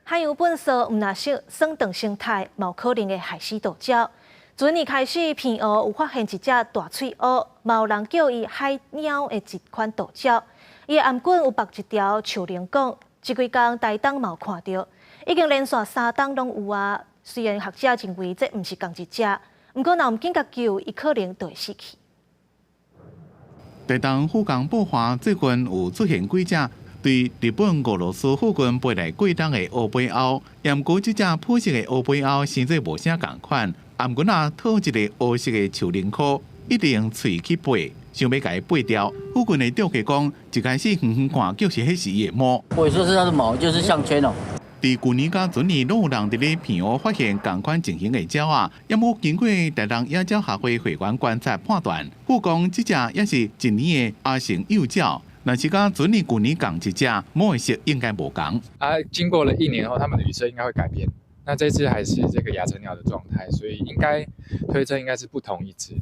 海洋糞埽毋但是損斷生態，嘛有可能會害死渡鳥。自年開始，澎湖有發現一隻大喙鷗，嘛有人叫伊海鳥的一款渡鳥。伊的頷頸有縛一條樹奶管，這幾工台東嘛有看著，已經連續三冬攏有啊。雖然學者認為這毋是仝一隻，毋過若毋緊共救，伊可能就會死去。台東富岡埔華最近有出現幾隻對日本、俄羅斯附近飛來過冬的烏背鷗，毋過這隻普色的烏背鷗生做無啥仝款，頷頸仔套一个烏色的樹奶箍，一直用喙去掰，想欲共伊掰掉。附近的釣客講，一開始遠遠看就是彼是伊的毛。我說是它的毛，就是項圈哦。佇舊年佮前年，攏有人佇咧澎湖發現仝款情形的鳥仔，也無經過台東野鳥學會會員觀察判斷，富岡這隻也是一年的阿成幼鳥。若是佮前年、舊年仝一隻，毛的色應該無仝。啊，經過了一年後，它們的羽色應該會改變。那這次還是這個亞成鳥的狀態，所以應該推測應該是不同一隻。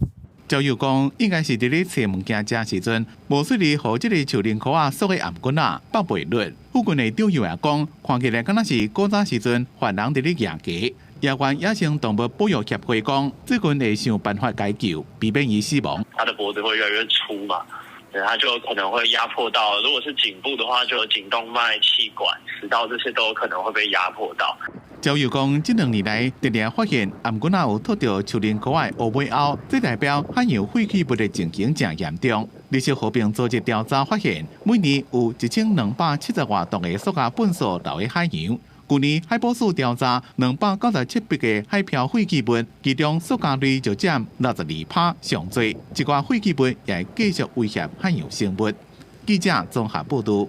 鳥友講，應該是佇咧揣物件食時陣，無注意予這个樹奶箍仔束佇頷頸仔，縛袂落。附近的釣友也講，看起來敢若是古早時陣犯人佇咧蜈軛。野原野生動物保育協會講，最近會想辦法共救，避免伊死亡。它的脖子會越來越粗嘛，對，它就可能會壓迫到，如果是頸部的話，就有頸動脈、氣管、食道這些都有可能會被壓迫到。鳥友講，這兩年來，常常發現頷頸仔有套著樹奶箍的烏尾鷗，這代表海洋廢棄物的情形誠嚴重。綠色和平組織調查發現，每年有1270外噸的塑膠糞埽流入海洋。舊年海保署調查297筆个海漂廢棄物，其中塑膠類就佔62%上濟。這寡廢棄物也會繼續威脅海洋生物。記者綜合報導。